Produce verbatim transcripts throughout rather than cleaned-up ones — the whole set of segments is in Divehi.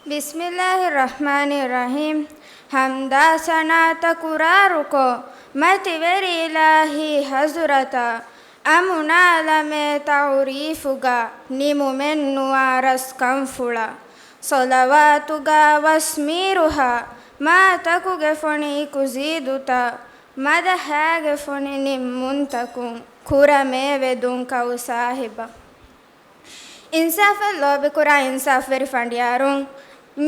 ބިސްމިއްލާހި ރަޙްމާނި ރަޙީމް. ޙަމްދާ ސަނާތަކުރާރުކޮށް، މަތިވެރި އިލާހީ ޙަޟުރަތަށް، އަމުނާލަމޭ ތަޢުރީފުގަ ނިމުމެއްނުވާ ރަސްކަންފުޅަށް، ޞަލަވާތުގަ ވަސް މީރުހާ، މާތަކުގެ ފޮނި ކުޒީދުތައް، މަދަޙާގެ ފޮނި ނިންމުންތަކުން، ކުރަމޭ ވެދުން ކައު ސާހިބަށް. އިންސާފަށް ލޯބިކުރާ އިންސާފްވެރި ފަނޑިޔާރުން،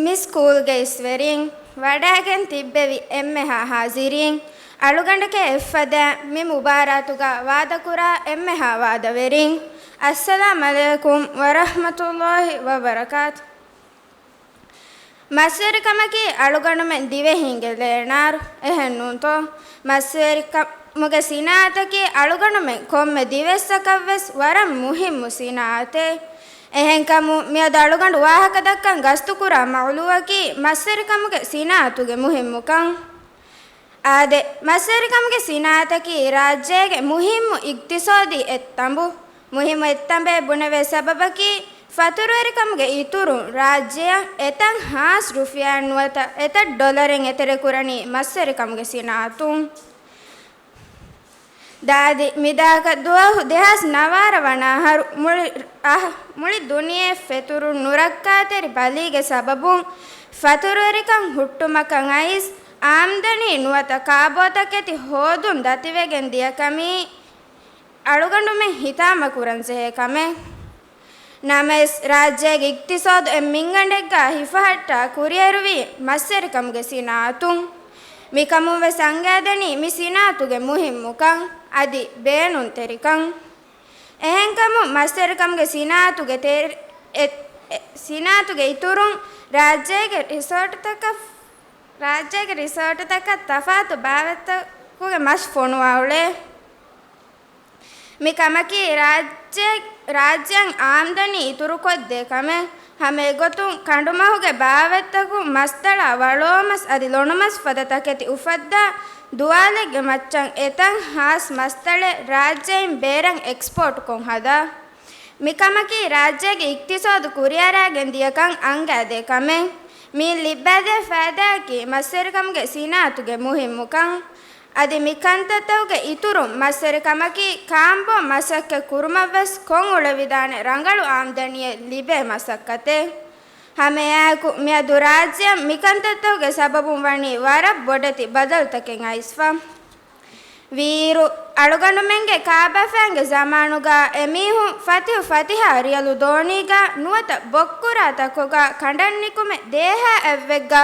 މި ސްކޫލްގެ އިސްވެރިން، ވަޑައިގެން ތިއްބެވި އެންމެހާ ޙާޟިރީން، އަޅުގަނޑެކޭ އެއްފަދައިން މި މުބާރާތުގަ ވާދަކުރާ އެންމެހާ ވާދަވެރިން، އައްސަލާމް ޢަލައިކުމް ވަރަޙްމަތުﷲި ވަބަރަކާތު. މަސްވެރިކަމަކީ އަޅުގަނޑުމެން ދިވެހީންގެ ލޭނާރު، އެހެން ނޫންތޯ؟ މަސްވެރިކަމުގެ ސިނާއަތަކީ އަޅުގަނޑުމެން ކޮންމެ ދިވެއްސަކަށްވެސް ވަރަށް މުހިއްމު ސިނާއަތެއް. އެހެންކަމުން މިއަދު އަޅުގަނޑު ވާހަކަ ދައްކަން ގަސްތުކުރާ މައުޟޫޢަކީ މަސްވެރިކަމުގެ ސިނާއަތުގެ މުހިއްމުކަން. އާދެ، މަސްވެރިކަމުގެ ސިނާއަތަކީ ރާއްޖޭގެ މުހިއްމު އިޤްތިޞާދީ އެއްތަނބު. މުހިއްމު އެއްތަނބޭ ބުނެވޭ ސަބަބަކީ، ފަތުރުވެރިކަމުގެ އިތުރުން ރާއްޖެއަށް އެތައް ހާސް ރުފިޔާއެއް ނުވަތަ އެތައް ޑޮލަރެއް އެތެރެކުރަނީ މަސްވެރިކަމުގެ ސިނާއަތުން. ދާދި، މިދާކަށް ދުވަހު ދެހާސް ނަވާރަ ވަނަ އަހަރު މުޅި އަހަ-، މުޅި ދުނިޔެ ފެތުރު ނުރައްކާތެރި ބަލީގެ ސަބަބުން ފަތުރުވެރިކަން ހުއްޓުމަކަށް އައިސް، އާމްދަނީ ނުވަތަ ކާބޯތަކެތި ހޯދުން ދަތިވެގެން ދިޔަކަމީ އަޅުގަނޑުމެން ހިތާމަކުރަން ޖެހޭ ކަމެއް. ނަމަވެސް، ރާއްޖޭގެ އިޤްތިޞާދު އެއް މިންގަނޑެއްގާ ހިފަހައްޓާ ކުރިއެރުވީ މަސްވެރިކަމުގެ ސިނާއަތުން. މިކަމުން ވެސް އަންގާދެނީ މި ސިނާއަތުގެ މުހިއްމުކަން އަދި ބޭނުންތެރިކަން. އެހެންކަމުން، މަސްވެރިކަމުގެ ސިނާއަތުގެ ތެ-، އެ-، އެ-، ސިނާއަތުގެ އިތުރުން ރާއްޖޭގެ ރިސޯޓުތަކަށް، ރާއްޖޭގެ ރިސޯޓުތަކަށް ތަފާތު ބާވަތްތަކުގެ މަސް ފޮނުވާ އުޅޭ. މި ކަމަކީ ރާއްޖެ-، ރާއްޖެއަށް އާމްދަނީ އިތުރުކޮށްދޭ ކަމެއް. ހަމަ އެގޮތުން ކަނޑުމަހުގެ ބާވަތްތަކުން މަސްދަޅާ ވަޅޯމަސް އަދި ލޮނުމަސް ފަދަ ތަކެތި އުފައްދާ ދުވާލެއްގެ މައްޗަށް އެތައް ހާސް މަސްދަޅެއް ރާއްޖެއިން ބޭރަށް އެކްސްޕޯޓްކޮށް ހަދާ. މިކަމަކީ ރާއްޖޭގެ އިޤްތިޞާދު ކުރިއަރާގެން ދިޔަކަން އަންގާދޭ ކަމެއް. މިއިން ލިއްބާދޭ ފައިދާއަކީ މަސްވެރިކަމުގެ ސިނާއަތުގެ މުހިއްމުކަން. އަދި މި ކަންތައްތަކުގެ އިތުރުން މަސްވެރިކަމަކީ ކާންބޯ މަސައްކަތް ކުރުމަށްވެސް ކޮށްއުޅެވިދާނެ ރަނގަޅު އާމްދަނީއެއް ލިބޭ މަސައްކަތެއް. ހަމައެއާއެކު މިއަދު ރާއްޖެއަށް މިކަންތައްތަކުގެ ސަބަބުން ވަނީ ވަރަށް ބޮޑެތި ބަދަލުތަކެއް އައިސްފަ. ވީއިރު، އަޅުގަނޑުމެންގެ ކާބާފައިންގެ ޒަމާނުގަ އެމީހުން ފަތިހު ފަތިހާ ރިޔަލު ދޯނީގަ ނުވަތަ ބޮއްކުރާ ތަކުގަ ކަނޑަށް ނިކުމެ ދޭހާ އެއްވެއްގަ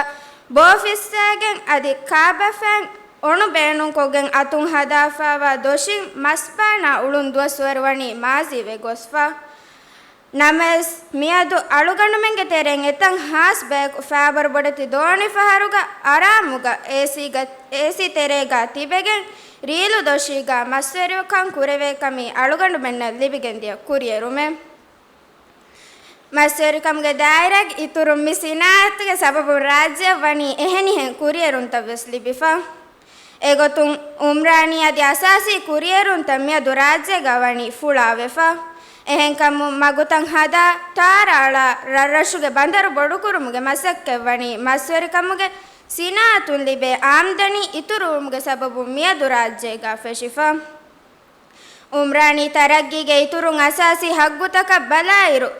ބޯ ފިއްސާގެން އަދި ކާބާފައިން އޮނު ބޭނުންކޮށްގެން އަތުން ހަދާފައިވާ ދޮށިން މަސްބާނާ އުޅުން ދުވަސްވަރު ވަނީ މާޒީވެ ގޮސްފަ. ނަމަވެސް، މިއަދު އަޅުގަނޑުމެންގެ ތެރެއިން އެތައް ހާސް ބަޔަކު ފައިބަރު ބޮޑެތި ދޯނި ފަހަރުގަ އަރާމުގަ އޭސީގަ، އޭސީ ތެރޭގަ ތިބެގެން ރީލު ދޮށީގަ މަސްވެރިކަން ކުރެވޭ ކަމީ އަޅުގަނޑުމެންނަށް ލިބިގެންދިޔަ ކުރިއެރުމެއް. މަސްވެރިކަމުގެ ދާއިރާގެ އިތުރުން މި ސިނާއަތުގެ ސަބަބުން ރާއްޖެއަށް ވަނީ އެހެނިހެން ކުރިއެރުންތައް ވެސް ލިބިފަ. އެގޮތުން، އުމްރާނީ އަދި އަސާސީ ކުރިއެރުންތައް މިއަދު ރާއްޖޭގަ ވަނީ ފުޅާވެފަ. އެހެންކަމުން، މަގުތައް ހަދާ، ތާރާ އަޅާ، ރަށްރަށުގެ ބަނދަރު ބޮޑުކުރުމުގެ މަސައްކަތް ވަނީ މަސްވެރިކަމުގެ ސިނާއަތުން ލިބޭ އާމްދަނީ އިތުރުވުމުގެ ސަބަބުން މިއަދު ރާއްޖޭގަ ފެށިފަ. އުމްރާނީ ތަރައްގީގެ އިތުރުން އަސާސީ ހައްގުތަކަށް ބަލާއިރު،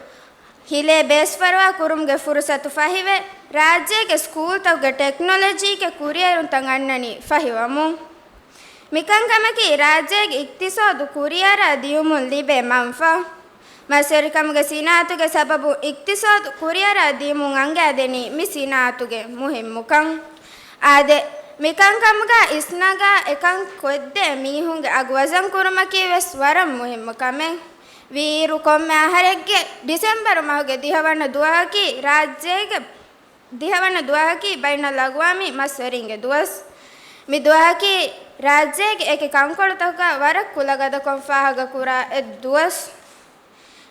ހިލޭ ބޭސްފަރުވާ ކުރުމުގެ ފުރުސަތު ފަހިވެ، ރާއްޖޭގެ ސްކޫލްތަކުގެ ޓެކްނޮލޮޖީގެ ކުރިއެރުންތައް އަންނަނީ ފަހިވަމުން. މިކަންކަމަކީ ރާއްޖޭގެ އިޤްތިޞާދު ކުރިއަރާ ދިޔުމުން ލިބޭ މަންފާ. މަސްވެރިކަމުގެ ސިނާއަތުގެ ސަބަބުން އިޤްތިޞާދު ކުރިއަރާ ދިޔުމުން އަންގާދެނީ މި ސިނާއަތުގެ މުހިއްމުކަން. އާދެ، މިކަންކަމުގަ އިސްނަގާ އެކަން ކޮށްދޭ މީހުންގެ އަގު ވަޒަން ކުރުމަކީ ވެސް ވަރަށް މުހިއްމު ކަމެއް. ވީއިރު ކޮންމެ އަހަރެއްގެ ޑިސެމްބަރު މަހުގެ ދިހަވަނަ ދުވަހަކީ ރާއްޖޭގެ، ދިހަވަނަ ދުވަހަކީ ބައިނަލްއަގުވާމީ މަސްވެރިންގެ ދުވަސް. މި ދުވަހަކީ ރާއްޖޭގެ އެކި ކަންކޮޅުތަކުގަ ވަރަށް ކުލަގަދަކޮށް ފާހަގަކުރާ އެއް ދުވަސް.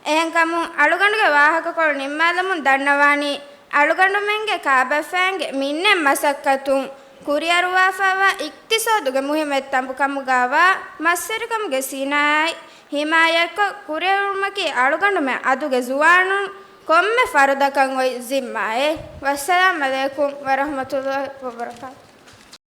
އެހެންކަމުން، އަޅުގަނޑުގެ ވާހަކަކޮޅު ނިންމާލަމުން ދަންނަވާނީ، އަޅުގަނޑުމެންގެ ކާބަފައިންގެ މިންނެތް މަސައްކަތުން ކުރިއަރުވާފައިވާ އިޤްތިޞާދުގެ މުހިއްމު އެއްތަނބު ކަމުގައިވާ މަސްވެރިކަމުގެ ސިނާއަތް ހިމާޔަތްކޮށް ކުރިއެރުމަކީ އަޅުގަނޑުމެން އަދުގެ ޒުވާނުން ކޮންމެ ފަރުދަކަށް އޮތް ޒިންމާއެއް. ވައްސަލާމް ޢަލައިކުމް ވަރަޙްމަތުﷲ ވަބަރަކާތު.